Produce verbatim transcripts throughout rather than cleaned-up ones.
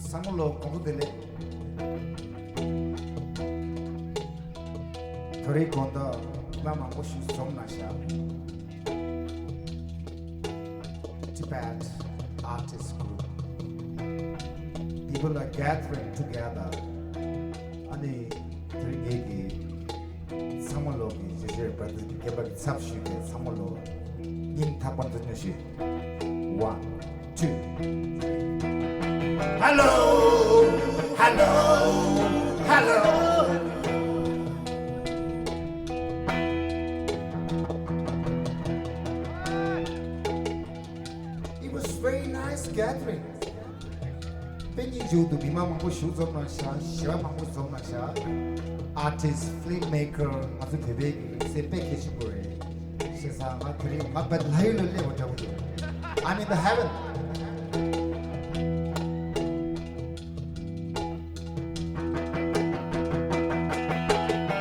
ཚང་མ་ལོ་དགོང་དྲོ་བདེ་ལེགས། དེ་རིང་དགོང་དྲོ་མི་མང་པོ་ཞིག་འཛོམས་གནང་ཤག Tibet Artist Group. People are gathering together. ཨ་ནི་དེ་རིང་ངེད་ཀྱིས་ཚང་མ་ལོ་གི་རྗེས་རྗེས་བར་དུ་རྒན་པ་གི་ཚབ་ཞུས་ཏེ་ཚང་མ་ལོ་སྙིང་ཐག་པ་ནས་ཐུགས་རྗེ་ཆེ་ཞུ། One, two, three. Hello, hello, hello. It was very nice gathering. དཔེ་སྙིང་རྗེ་པོ་འདུག་མི་མང་མང་པོ་ཞིག་འཛོམས་གནང་ཤག་བྱིས་པ་མང་པོ་འཛོམས་གནང་ཤག Artist, filmmaker, ང་ཚོ་བོད་པའི་གི་སེམས་དཔེ་གལ་ཆེན་པོ་རེད། བྱས་ཙང་ང་དེ་རིང་ང་བད་ལྷ་ཡུལ་ལ་སླེབས་པ་འདྲ་པོ་འདུག I'm in the heaven.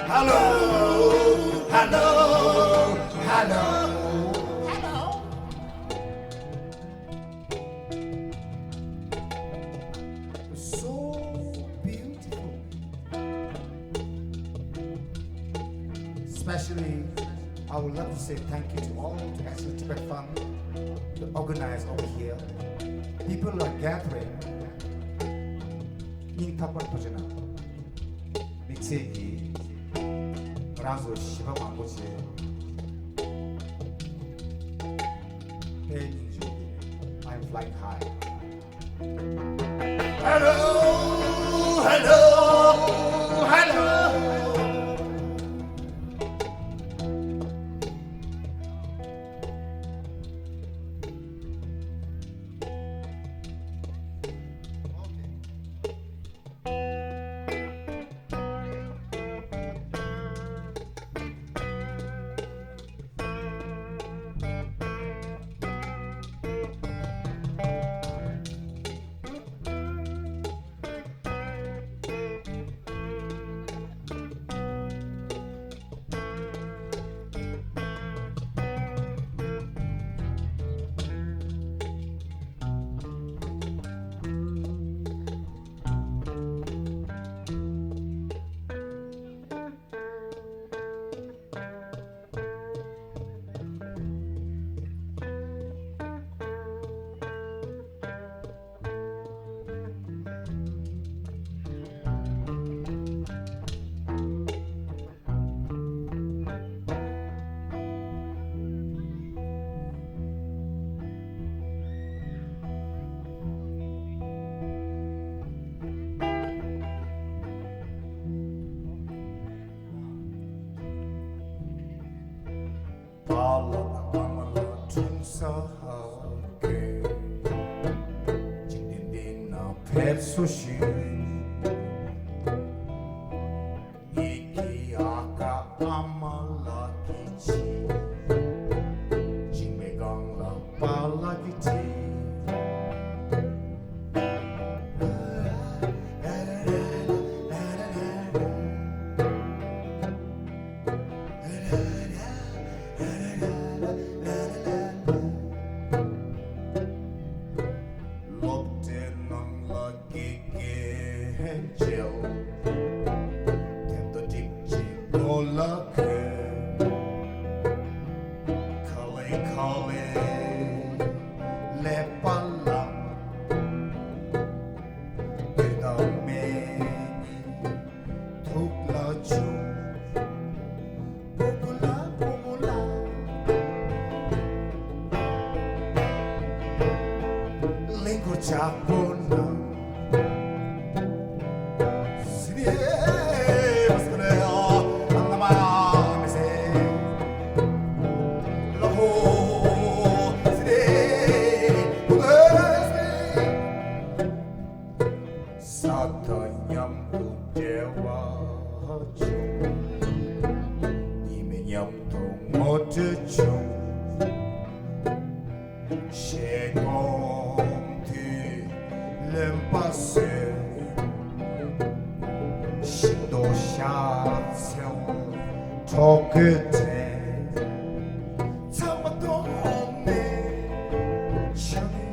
Hello, hello, hello, hello. So beautiful. Especially, I would love to say thank you to all the Exodus Tibet Fund, the organizers over here. People are gathering. སྙིང་ཐག་པ་ནས་ཐུགས་རྗེ་གནང་། དམིགས་བསལ་གྱིས་ང་རང་ཚོ་བྱིས་པ་མང་པོ་བྱས། དཔེ་སྙིང་རྗེ་པོ། I'm flying high. Hello, hello, hello. པཱ་ལགས་དང་ཨ་མ་ལགས་འཁྲུངས་ས་ཧ་གོ། འཇིག་རྟེན་འདི་ན་ཕེབས་བསུ་ཞུ། ངེད་ཀྱི་ཨ་ཁ་ཨ་མ་ལགས་ཀྱི་ཁྱི། འཇིགས་མེད་སྒང་ལ་པཱ་ལགས་ཀྱི་ཁྱི། སློབ་གྲྭའི་ནང་ལ་དགེ་རྒན་མཇལ། དེབ་ཏོ་སྒྲིག་ཅིང་མགོ་ལ་གོན། ཁ་ལེ་ཁ་ལེ་ཀླད་པ་ལ། དུས་དང་མེ་ཉིན་ཐུགས་ལ་བྱུང་། པོ་པོ་ལ་པོ་པོ་ལ། གླིང་སྐོར་ཇག་པོ་ན། སི་ནི་མ་སི་ཀོ་ལེ་ཡ་ཨ་ན་མ་མི་སེ། ལོ་ཧོ་སི་ནི་བུ་ག་སི་ནི། ས་མཐའ་མཉམ་དུ་འབྲེལ་བ་བྱུང་། ཉི་མ་མཉམ་དུ་ངོ་སྤྲོད་བྱུང་། བཞེས་སྒོམ་དུས་རློན་པ་བཟོས། ཤིང་ཏོག་ཤ་ཚལ་གྲོགས་པོའི་གྲས། ཚང་མ་གཏོང་ནས་ཆ་ནས།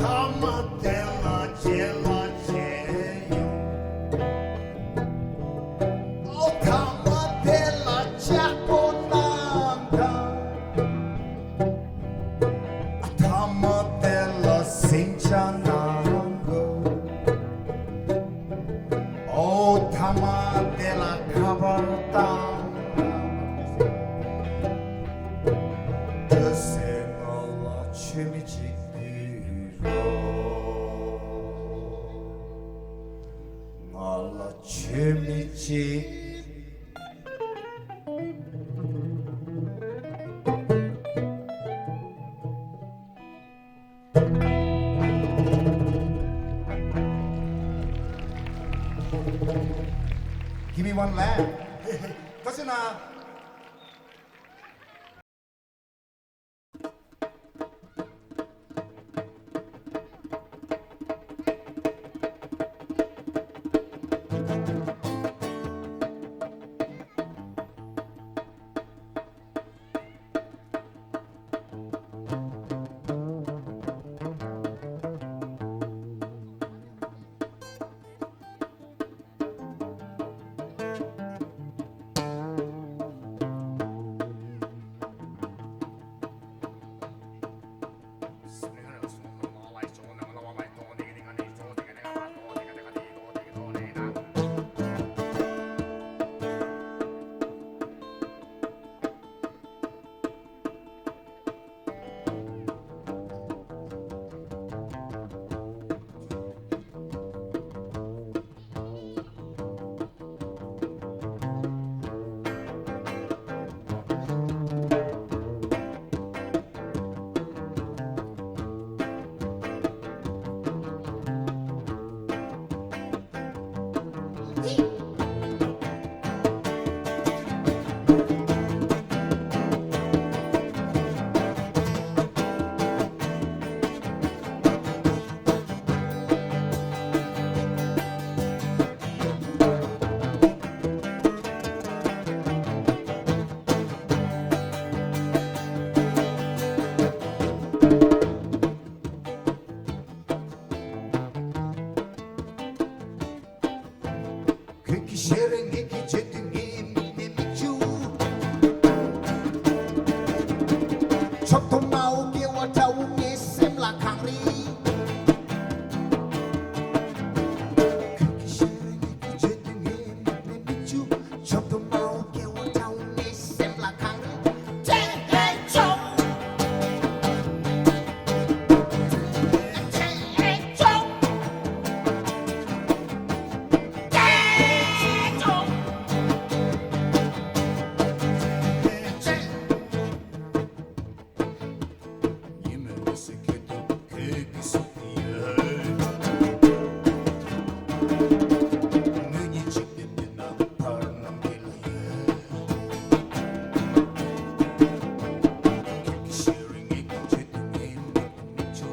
ཨ་མ་དེ་ལ་རྗེས་ལ་རྗེས་ཡོང་། ཨོ་ཐ་མ་དེ་ལ་ལྕགས་པོ་གནང་དང་། ཨ་ཐ་མ་དེ་ལ་ཟིང་ཆ་གནང་དགོས། ཨོ་ཐ་མ་དེ་ལ་ཁ་པར་བཏང་། སྤྲོ་སེ་ང་ལ་མཆོད་མེ་གཅིག་ཕུལ་རོགས། ང་ལ་མཆོད་མེ་གཅིག Give me one laugh. That's enough. ཁྱོད་ཀྱི་ཞལ་རས་ངེད་ཀྱི་བརྗེད་དུས་ངའི་མིག་ནས་མིག་ཆུ། ཆོབ་ཏོ་མའོ་སྐྱེ་བ་འདྲ་བོ་ངའི་སེམས་ལ་གངས་རི། ཁྱོད་ཀྱི་ཞལ་རས་ངེད་ཀྱི་བརྗེད་དུས་ངའི་མིག་ནས་མིག་ཆུ། ཆོབ་ཏོ་མའོ་སྐྱེ་བ་འདྲ་བོ་ངའི་སེམས་ལ་གངས་རི། ཅེ་ཨེ་ཅོ། ཅེ་ཨེ་ཅོ། ཅེ་ཨེ་ཅོ། ཅེ། ཉི་མ་འོད་ཟེར་ཁྱེར་དུས་ཁྱོད་ཀྱི་གཟུགས་དེ་ཡོད། ངོས་གཉིས་གཅིག་སྟེ་བསྡད་ན་བར་སྣང་དེ་ལ་ཡོད། ཁྱོད་ཀྱི་ཞལ་རས་ངེད་ཀྱི་བརྗེད་དུས་ངའི་མིག་མིག་ཆུ་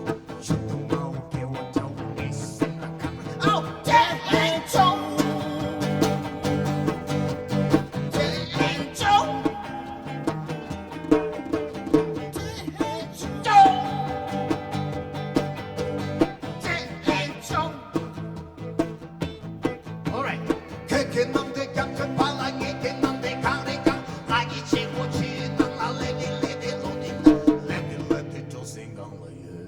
ཆུ་དུ་མའོ་སྐྱེ་བ་འདྲ་བོ་ངའི་སེམས་ལ་གངས་རི། ཨའོ་ཅེ་ཨེ་ཅོ། ཅེ་ཨེ་ཅོ། Alright. ཁྱེད་ཁྱེད་ནང་དེ་རྒྱབ་ཁྱོད་པ་ལ་ངེད་ཁྱེད་ནང་དེ་གང་རེད་ཀྱང་ང་གི་ཆེ་བོ་ཆེའི་ནང་ལ་ལེ་དེ་ལེ་དེ་ལོ་དེ་ལེ་དེ་ལེ་དེ་འགྲོ་སེང་གང་ལ་ཡོད།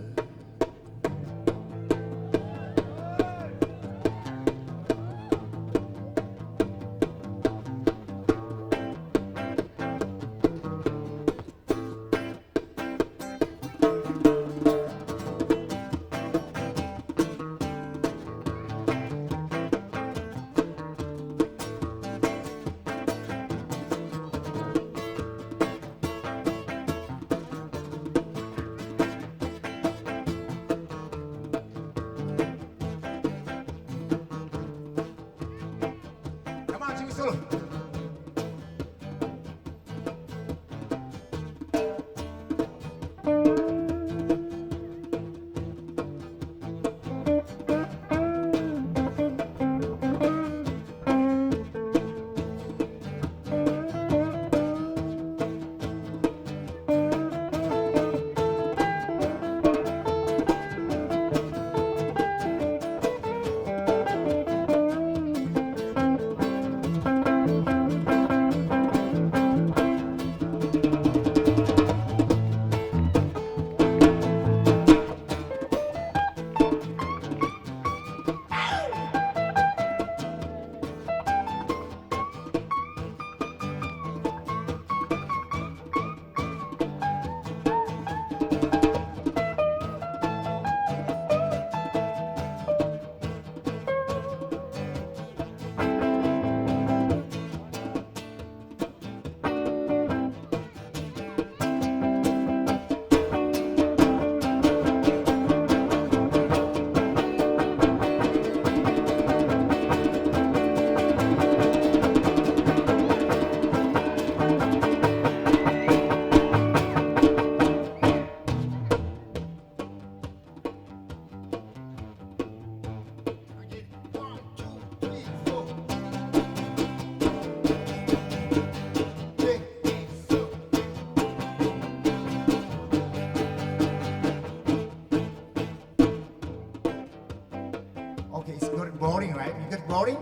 Okay, it's not boring, right? You get boring?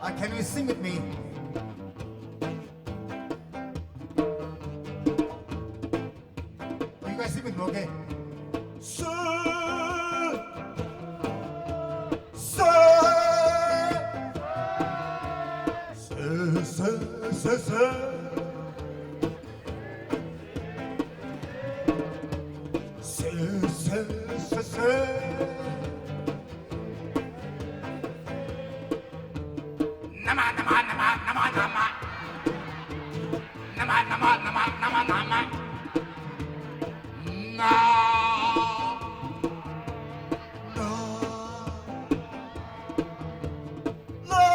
Uh, can you sing with me? Oh, you guys sing with me, okay? Sir, sir, sir, sir, sir, sir. Sir, sir, sir, sir. Nama, nama, nama, nama, nama. Nama, nama, nama, nama, nama. Na. Na.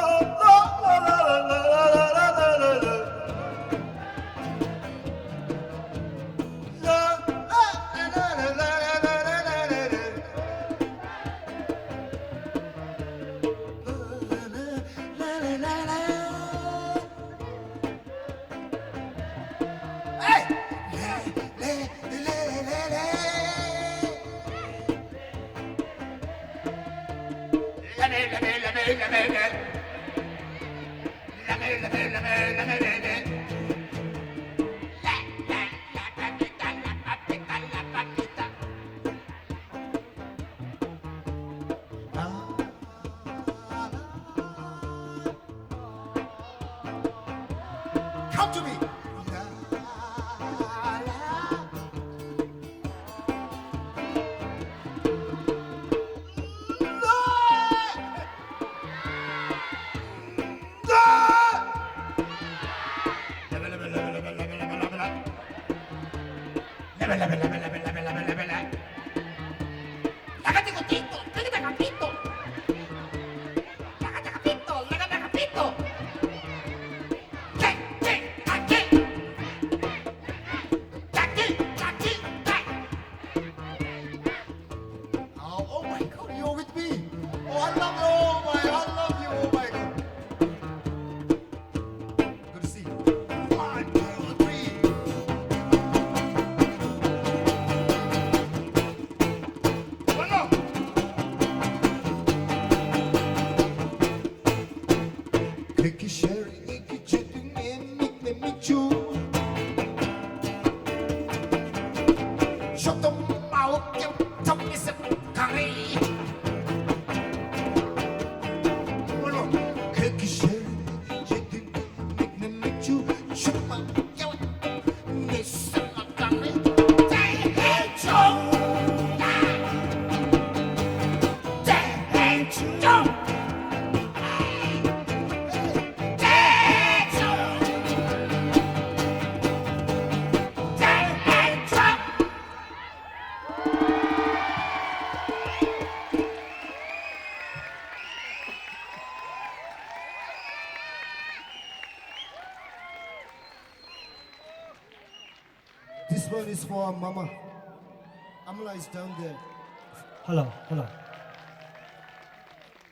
Come to me. Oh, oh my God, you're with me. Oh, I love you. Oh my, I love you. Oh my God. Good to see you. One, two, three. One more. ཁྱེད་ཀྱི་ཤ་རུས་གཉིས་ཀྱི་ཆེད་དུ་ངའི་མིག་ནས་མིག་ཆུ། ཤོག་དང་མའོ་ཀྱང་ཐོབ་མི་སྲིད་གང་རེད། ཁྱེད་ཀྱི་ཤ་རུས་གཉིས་ཀྱི་ཆེད་དུ་ངའི་མིག་ནས་མིག་ཆུ། ཤོག་མ་སྐྱེ་བ་མི་སྲིད་གང་རེད། དེ་ཧེ་ཆུ། དེ་ཧེ་ཆུ། This one is for our mama. Amla is down there. Hello, hello.